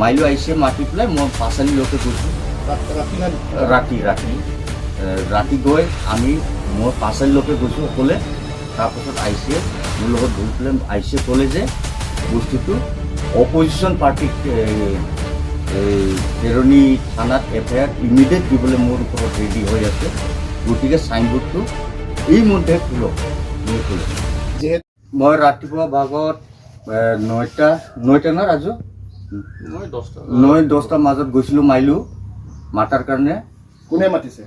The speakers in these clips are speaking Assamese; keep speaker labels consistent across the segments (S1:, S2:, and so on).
S1: মাইলো আহিছে মাতি পেলাই মই পাঁচালিলৈকে গৈছোঁ।
S2: ৰাতি না?
S1: ৰাতি, ৰাতি। ৰাতি গৈ আমি মই পাঁচালিলৈকে গৈছোঁ অকলে। তাৰপাছত আহিছে মোৰ লগত বহি পেলাই আহিছে ক'লে যে বস্তুটো অপজিশ্যন পাৰ্টিক এই খেৰণি থানাত এফ I R immediate দিবলৈ মোৰ ওপৰত ৰেডি হৈ আছে, গতিকে চাইনবোৰ্ডটো এই মধ্যে খোলক বুলি ক'লে।
S2: যিহেতু
S1: মই ৰাতিপুৱা ভাগত নয়টা, নয়টা না ৰাজু?
S3: মই 10টা।
S1: 9-10টাৰ মাজত গৈছিলোঁ মাইলো মাতাৰ কাৰণে।
S2: কোনে মাতিছে?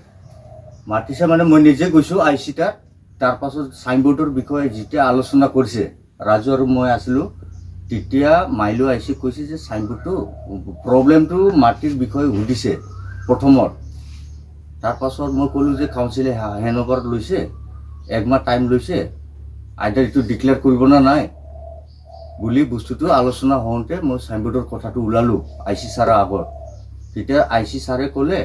S1: মাতিছে মানে মই নিজে গৈছোঁ I C তাত। তাৰপাছত চাইনবোৰ্ডৰ বিষয়ে যেতিয়া আলোচনা কৰিছে, ৰাজু আৰু মই আছিলোঁ, তেতিয়া মাইলো আহিছে, কৈছে যে চাইনবোৰ্ডটো প্ৰব্লেমটো মাটিৰ বিষয়ে সুধিছে প্ৰথমত। তাৰপাছত মই ক'লোঁ যে কাউন্সিলে হেণ্ড অভাৰ লৈছে, একমাহ টাইম লৈছে, আইদাৰ এইটো ডিক্লেয়াৰ কৰিব নে নাই বুলি বস্তুটো আলোচনা হওঁতে মই চাইনবোৰ্ডৰ কথাটো ওলালোঁ I C ছাৰৰ আগত। তেতিয়া I C ছাৰে ক'লে,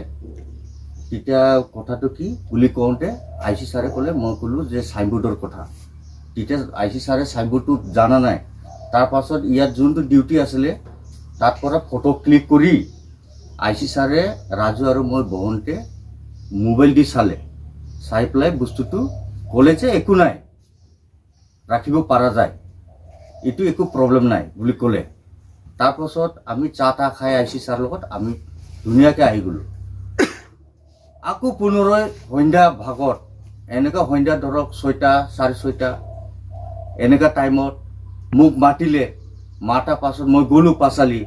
S1: তেতিয়া কথাটো কি বুলি কওঁতে I C ছাৰে ক'লে, মই ক'লোঁ যে চাইনবোৰ্ডৰ কথা। তেতিয়া I C ছাৰে চাইনবোৰ্ডটো জানা নাই। তাৰপাছত ইয়াত যোনটো ডিউটি আছিলে, তাত পৰা ফটো ক্লিক কৰি I C ছাৰে ৰাজু আৰু মই বহোঁতে মোবাইল দি চালে। চাই পেলাই বস্তুটো ক'লে যে একো নাই, ৰাখিব পৰা যায়, এইটো একো প্ৰব্লেম নাই বুলি ক'লে। তাৰপাছত আমি চাহ তাহ খাই I C ছাৰৰ লগত আমি ধুনীয়াকৈ আহি গ'লোঁ। আকৌ পুনৰাই সন্ধ্যা ভাগত, এনেকুৱা সন্ধ্যা ধৰক 6টা, 6:30 এনেকুৱা টাইমত মোক মাতিলে। মাতাৰ পাছত মই গ'লোঁ পাঁচালি।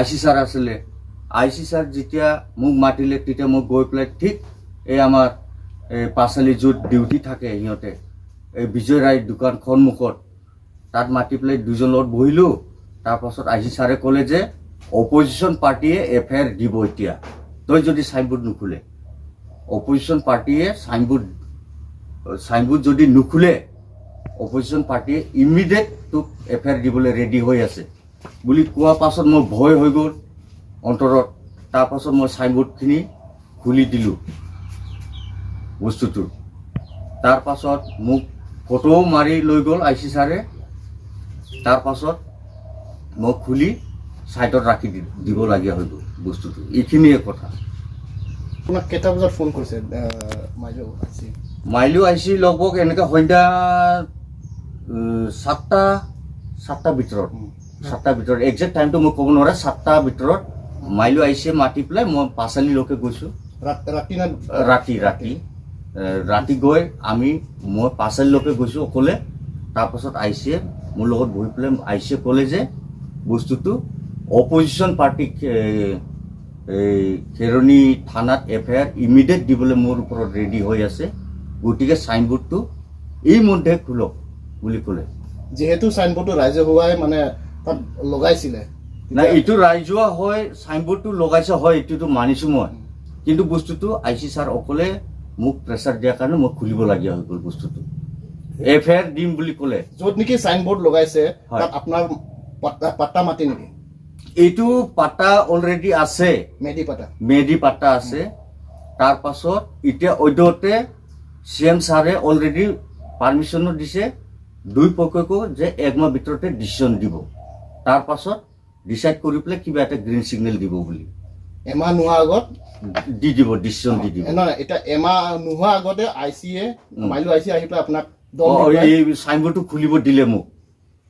S1: I C sir আছিলে। I C sir যেতিয়া মোক মাতিলে, তেতিয়া মই গৈ পেলাই ঠিক এই আমাৰ এই পাঁচালি য'ত ডিউটি থাকে সিহঁতে, এই বিজয় ৰায় দোকান সন্মুখত, তাত মাতি পেলাই দুজন লগত বহিলোঁ। তাৰপাছত I C ছাৰে ক'লে যে অপজিশ্যন পাৰ্টীয়ে এফ I R দিব এতিয়া, তই যদি চাইনবোৰ্ড নুখোলে। অপজিশ্যন পাৰ্টীয়ে চাইনবোৰ্ড যদি নুখোলে, অপজিশ্যন পাৰ্টীয়ে ইমিডিয়েট তোক এফ I R দিবলৈ ৰেডি হৈ আছে বুলি কোৱাৰ পাছত মোৰ ভয় হৈ গ'ল অন্তৰত। তাৰপাছত মই চাইনবোৰ্ডখিনি খুলি দিলোঁ বস্তুটোৰ। তাৰপাছত মোক ফটোও মাৰি লৈ গ'ল I C ছাৰে। তাৰপাছত মই খুলি ছাইডত ৰাখি দিবলগীয়া হৈ গ'ল বস্তুটো। এইখিনিয়ে কথা।
S2: আপোনাক কেইটা বজাত ফোন কৰিছে মাইলো আইচি?
S1: মাইলো আহিছিল লগভগ এনেকৈ সন্ধ্যা 7টা, 7টাৰ ভিতৰত, 7টাৰ ভিতৰত। একজেক্ট টাইমটো মই ক'ব নোৱাৰে। 7টাৰ ভিতৰত মাইলো আহিছে মাতি পেলাই মই পাঁচালিলৈকে গৈছোঁ।
S2: ৰাতি না?
S1: ৰাতি, ৰাতি। ৰাতি গৈ আমি মই পাঁচালিলৈকে গৈছোঁ অকলে। তাৰপাছত আহিছে মোৰ লগত বহি পেলাই আহিছে, ক'লে যে বস্তুটো অপজিশ্যন পাৰ্টিক এই খেৰণি থানাত এফ I R immediate দিবলৈ মোৰ ওপৰত ৰেডি হৈ আছে, গতিকে চাইনবোৰ্ডটো এই মধ্যে খোলক বুলি ক'লে।
S2: যিহেতু চাইনবোৰ্ডটো ৰাজহুৱাই মানে তাত লগাইছিলে।
S1: নাই, এইটো ৰাজহুৱা হয়, চাইনবোৰ্ডটো লগাইছে হয়, এইটোতো মানিছোঁ মই। কিন্তু বস্তুটো I C sir অকলে মোক প্ৰেছাৰ দিয়াৰ কাৰণে মই খুলিবলগীয়া হৈ গ'ল বস্তুটো। এফ I R দিম বুলি ক'লে।
S2: য'ত নেকি চাইনবোৰ্ড লগাইছে,
S1: হয়।
S2: তাত আপোনাৰ পাট্টা মাটি নেকি?
S1: এইটো পাট্টা অলৰেডি আছে।
S2: মেডি পাট্টা।
S1: মেডি পাট্টা আছে। তাৰপাছত এতিয়া অদ্যতে চি এম ছাৰে অলৰেডি পাৰ্মিশ্যনো দিছে দুই পক্ষকো যে একমাহ ভিতৰতে ডিচিশ্যন দিব, তাৰপাছত ডিচাইড কৰি পেলাই কিবা এটা গ্ৰীণ ছিগনেল দিব বুলি।
S2: এমাহ নোহোৱা আগত
S1: দি দিব, ডিচিশ্যন দি দিব।
S2: নহয়, এতিয়া এমাহ নোহোৱা আগতে I C A মাইলো I C আহি পেলাই আপোনাক দম দি পেলাই
S1: এই চাইনবোৰ্ডটো খুলিব দিলে মোক।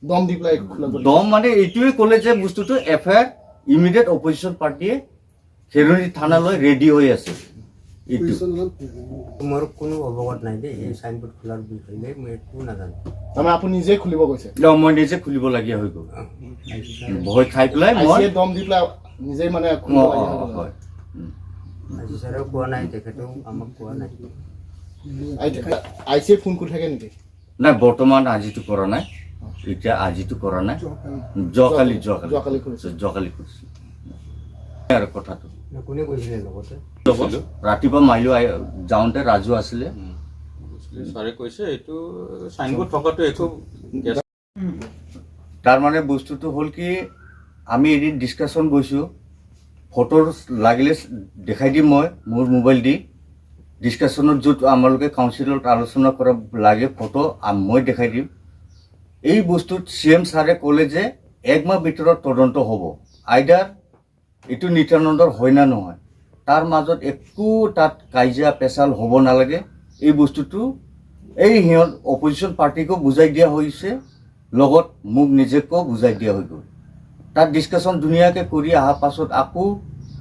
S2: দম দি পেলাই খুলিব দিলে।
S1: দম মানে এইটোৱে ক'লে যে বস্তুটো F I R immediate opposition পাৰ্টীয়ে খেৰণি থানালৈ ৰেডি হৈ আছে এইটো।
S4: মোৰ কোনো অৱগত নাই দেই এই চাইনবোৰ্ড খোলাৰ বিষয়ে, মই একো নাজানো।
S2: তাৰমানে আপুনি নিজে খুলিব গৈছে?
S1: মই নিজে খুলিবলগীয়া হৈ গ'ল ভয় খাই পেলাই
S2: I
S1: মই।
S2: চিয়ে দম দি পেলাই নিজে মানে খুলিব লগীয়া হৈ গ'ল।
S1: হয়।
S4: আজি ছাৰেও কোৱা নাই, তেখেতেও আমাক কোৱা নাই।
S2: I চিয়ে ফোন কৰি থাকে নেকি?
S1: নাই, বৰ্তমান আজিতো কৰা নাই। এতিয়া আজিতো কৰা নাই। যোৱাকালি, যোৱাকালি।
S2: যোৱাকালি কৰিছে।
S1: যোৱাকালি কৰিছোঁ আৰু কথাটো।
S4: কোনে কৈছিলে লগতে?
S1: ৰাতিপুৱা মাইলো যাওঁতে ৰাজু আছিলে।
S3: ছাৰে কৈছে এইটো চাইনবোৰ্ড থকাটো একো কেছ
S1: তাৰমানে বস্তুটো হ'ল কি, আমি এদিন ডিছকাশ্যন গৈছোঁ, ফটোৰ লাগিলে দেখাই দিম মই মোৰ মোবাইল দি। ডিছকাশ্যনত য'ত আমালোকে কাউন্সিলত আলোচনা কৰা লাগে, ফটো মই দেখাই দিম। এই বস্তুত চি এম ছাৰে ক'লে যে এক মাহ ভিতৰত তদন্ত হ'ব, আইদাৰ এইটো নিত্যানন্দৰ হয় না নহয়, তাৰ মাজত একো তাত কাজিয়া পেচাল হ'ব নালাগে। এই বস্তুটো এই সিহঁত অপজিশ্যন পাৰ্টীকো বুজাই দিয়া হৈছে, লগত মোক নিজেকো বুজাই দিয়া হৈ গ'ল। তাত ডিছকাশ্যন ধুনীয়াকৈ কৰি অহাৰ পাছত আকৌ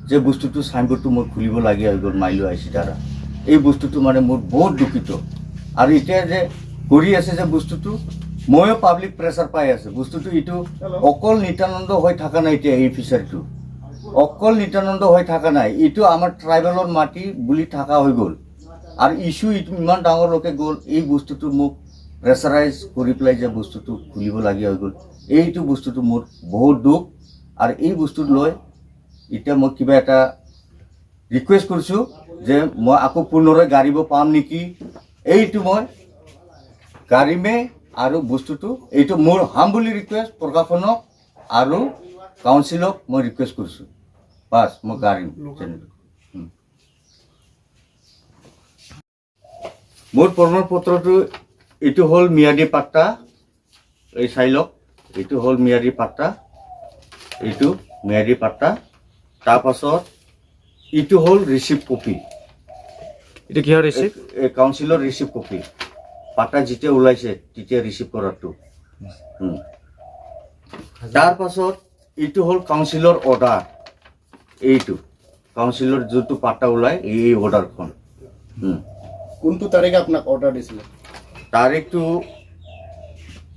S1: যে বস্তুটো চাইনবোৰ্ডটো মই খুলিব লগীয়া হৈ গ'ল মাইলো আইচি দ্বাৰা। এই বস্তুটো মানে মোৰ বহুত দুখিত। আৰু এতিয়া যে কৰি আছে যে বস্তুটো, ময়ো পাব্লিক প্ৰেছাৰ পাই আছোঁ। বস্তুটো এইটো অকল নিত্যানন্দ হৈ থকা নাই, এতিয়া এই ফিচাৰীটো অকল নিত্যানন্দ হৈ থকা নাই, এইটো আমাৰ ট্ৰাইবেলৰ মাটি বুলি থকা হৈ গ'ল। আৰু ইছ্যু এইটো ইমান ডাঙৰলৈকে গ'ল। এই বস্তুটো মোক প্ৰেছাৰাইজ কৰি পেলাই যে বস্তুটো খুলিবলগীয়া হৈ গ'ল, এইটো বস্তুটো মোৰ বহুত দুখ। আৰু এই বস্তুটো লৈ এতিয়া মই কিবা এটা ৰিকুৱেষ্ট কৰিছোঁ যে মই আকৌ পুনৰাই গাড়ীব পাম নেকি। এইটো মই গাড়ীমে আৰু বস্তুটো এইটো মোৰ হাম্বলি ৰিকুৱেষ্ট, প্ৰশাসনক আৰু কাউন্সিলক মই ৰিকুৱেষ্ট কৰিছোঁ। বাছ, মই গাড়ীম তেনেকৈ। মোৰ প্ৰমাণপত্ৰটো এইটো হ'ল ম্যাদী পাট্টা, এই চাই লওক, এইটো হ'ল ম্যাদী পাট্টা, এইটো ম্যাদী পাট্টা। তাৰপাছত এইটো হ'ল ৰিচিপ্ট কপি।
S5: এইটো কিহৰ ৰিচিপ্ট?
S1: এই কাউন্সিলৰ ৰিচিপ্ট কপি, পাট্টা যেতিয়া ওলাইছে তেতিয়া ৰিচিভ কৰাটো। তাৰপাছত এইটো হ'ল কাউন্সিলৰ অৰ্ডাৰ, এইটো কাউন্সিলৰ যোনটো পাট্টা ওলায় এই অৰ্ডাৰখন।
S2: কোনটো তাৰিখে আপোনাক অৰ্ডাৰ দিছিলে?
S1: তাৰিখটো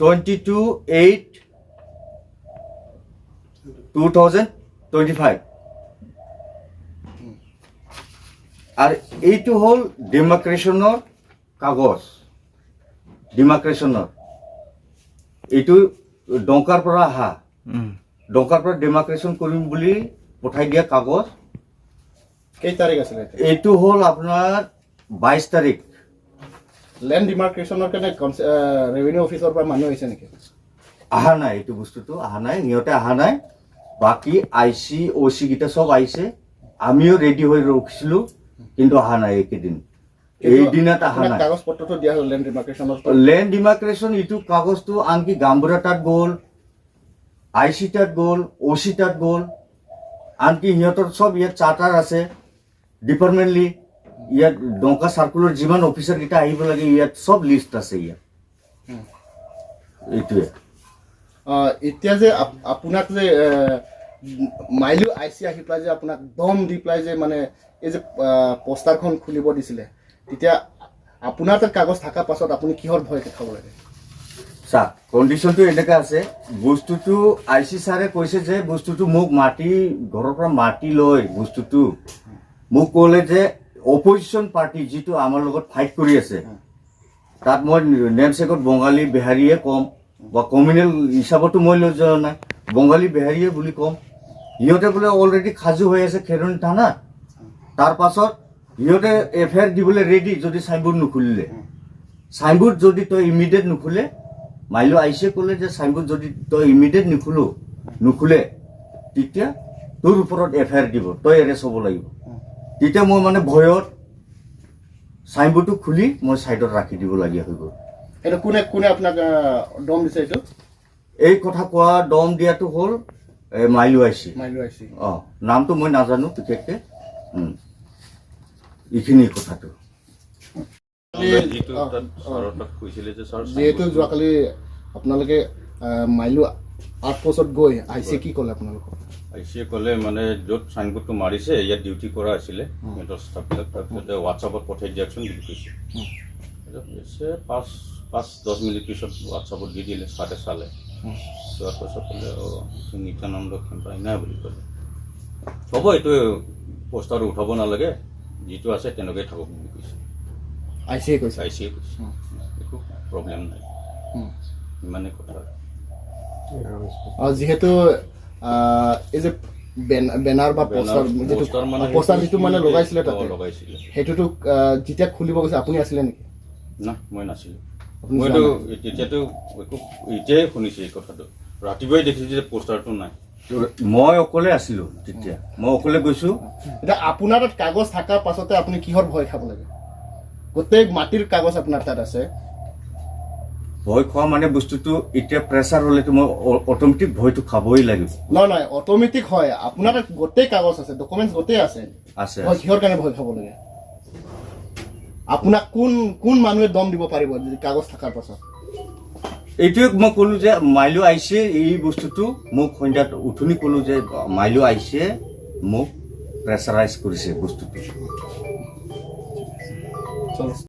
S1: 22/8/2025। আৰু এইটো হ'ল ডেমক্ৰেশ্যনৰ কাগজ, ডিমাৰ্কেশ্যনৰ এইটো ডংকাৰ পৰা অহা, ডংকাৰ পৰা ডেমাৰ্কেশ্যন কৰিম বুলি পঠাই দিয়া কাগজ।
S2: কেই তাৰিখ আছিলে?
S1: এইটো হ'ল আপোনাৰ 22 তাৰিখ।
S2: লেণ্ড ডিমাৰ্কেশ্যনৰ কাৰণে ৰেভিনিউ অফিচৰ পৰা মানুহ আহিছে নেকি?
S1: অহা নাই, এইটো বস্তুটো অহা নাই, সিহঁতে অহা নাই। বাকী I C অ' চি কেইটা চব আহিছে, আমিও ৰেডি হৈ ৰখিছিলোঁ, কিন্তু অহা নাই এইকেইদিন, এই দিনত অহা নাই।
S2: কাগজ পত্ৰটো দিয়া হ'ল লেণ্ড ডিমাৰ্কেশ্যনৰ?
S1: লেণ্ড ডিমাৰ্কেশ্যন এইটো কাগজটো আনকি গামবুঢ়া তাত গ'ল, I C তাত গ'ল, অ' চি তাত গ'ল, আনকি সিহঁতৰ চব ইয়াত চাৰ্টাৰ আছে ডিপাৰ্টমেণ্টলি। ইয়াত ডংকা চাৰ্কুলৰ যিমান অফিচাৰকেইটা আহিব লাগে ইয়াত চব লিষ্ট আছে ইয়াত। এইটোৱে।
S2: এতিয়া যে আপোনাক যে মাইলু I C আহি পেলাই যে আপোনাক দম দি পেলাই যে মানে এই যে পোষ্টাৰখন খুলিব দিছিলে, তেতিয়া আপোনাৰ তাত কাগজ থকাৰ পাছত আপুনি কিহৰ ভয় খাব লাগে?
S1: চা, কণ্ডিশ্যনটো এনেকুৱা আছে, বস্তুটো I C ছাৰে কৈছে যে বস্তুটো মোক মাটি ঘৰৰ পৰা মাটি লৈ বস্তুটো মোক ক'লে যে অপজিশ্যন পাৰ্টি যিটো আমাৰ লগত ফাইট কৰি আছে, তাত মই নেমচেকত বঙালী বিহাৰীয়ে ক'ম বা কমিউনেল হিচাপতো মই লৈ যোৱা নাই, বঙালী বিহাৰীয়ে বুলি ক'ম। সিহঁতে বোলে অলৰেডি সাজু হৈ আছে খেৰণি থানাত। তাৰ পাছত সিহঁতে এফ I R দিবলৈ ৰেডি যদি চাইনবোৰ্ড নুখুলিলে, চাইনবোৰ্ড যদি তই ইমিডিয়েট নুখুলে, মাইলো আহিছে ক'লে যে চাইনবোৰ্ড যদি তই ইমিডিয়েট নুখুলে তেতিয়া তোৰ ওপৰত এফ I R দিব, তই এৰেষ্ট হ'ব লাগিব। তেতিয়া মই মানে ভয়ত চাইনবোৰ্ডটো খুলি মই ছাইডত ৰাখি দিবলগীয়া হৈ গ'ল।
S2: এইটো কোনে কোনে আপোনাক দম দিছে এইটো?
S1: এই কথা কোৱা দম দিয়াটো হ'ল এই মাইলো আইচি।
S2: মাইলু আইচি।
S1: অঁ, নামটো মই নাজানো বিশেষকৈ। এইখিনি কথাটো।
S3: যিটো তাত ছাৰৰ তাত কৈছিলে যে ছাৰ,
S2: যিহেতু যোৱাকালি আপোনালোকে মাইলু আউটপোষ্টত গৈ আইচিয়ে কি ক'লে আপোনালোকক?
S3: I চিয়ে ক'লে মানে য'ত চাইনবোৰ্ডটো মাৰিছে ইয়াত ডিউটি কৰা আছিলে সিহঁতৰ ষ্টাফবিলাক, তাৰপিছতে হোৱাটছআপত পঠাই দিয়কচোন বুলি কৈছে। তাৰপিছত 5-10 মিনিট পিছত হোৱাটছআপত দি দিলে, ছাৰে চালে, চোৱাৰ পাছত ক'লে অঁ নিত্যানন্দ খেম্পাই নাই বুলি ক'লে। হ'ব, এইটো পোষ্টাৰ উঠাব নালাগে, যিটো আছে তেনেকৈ থাকক বুলি কৈছে।
S2: I চিয়ে কৈছে?
S3: I চিয়ে কৈছে, একো প্ৰব্লেম নাই, ইমানেই কথা।
S2: যিহেতু এই যে বেনাৰ বা পোষ্টাৰ যিটো
S3: পোষ্টাৰ মানে
S2: পোষ্টাৰ যিটো মানে লগাইছিলে তাতে,
S3: লগাইছিলে,
S2: সেইটোতো যেতিয়া খুলিব গৈছে আপুনি আছিলে নেকি?
S3: না, মই নাছিলোঁ।
S2: আপুনি
S3: মইতো
S2: যোৱা নাই?
S3: তেতিয়াতো একো এতিয়াই শুনিছোঁ এই কথাটো, ৰাতিপুৱাই দেখিছোঁ যে পোষ্টাৰটো নাই।
S1: মই অকলে আছিলোঁ তেতিয়া, মই অকলে গৈছোঁ।
S2: এতিয়া আপোনাৰ তাত কাগজ থকাৰ পাছতে আপুনি কিহৰ ভয় খাব লাগে? গোটেই মাটিৰ কাগজ আপোনাৰ তাত আছে।
S1: ভয় খোৱা মানে বস্তুটো এতিয়া প্ৰেছাৰ হ'লেতো মই অট'মেটিক ভয়টো খাবই লাগিব।
S2: নহয় নহয়, অট'মেটিক হয়। আপোনাৰ তাত গোটেই কাগজ আছে, ডকুমেণ্টছ গোটেই আছে।
S1: আছে।
S2: ভয় কিহৰ কাৰণে ভয় খাব লাগে? আপোনাক কোন কোন মানুহে দম দিব পাৰিব যদি কাগজ থকাৰ পাছত?
S1: এইটোৱে মই ক'লো যে মাইলো আহিছে, এই বস্তুটো মোক সন্ধিয়াত উঠনি ক'লো যে মাইলো আহিছে, মোক প্ৰেছাৰাইজ কৰিছে বস্তুটো।
S2: চলো।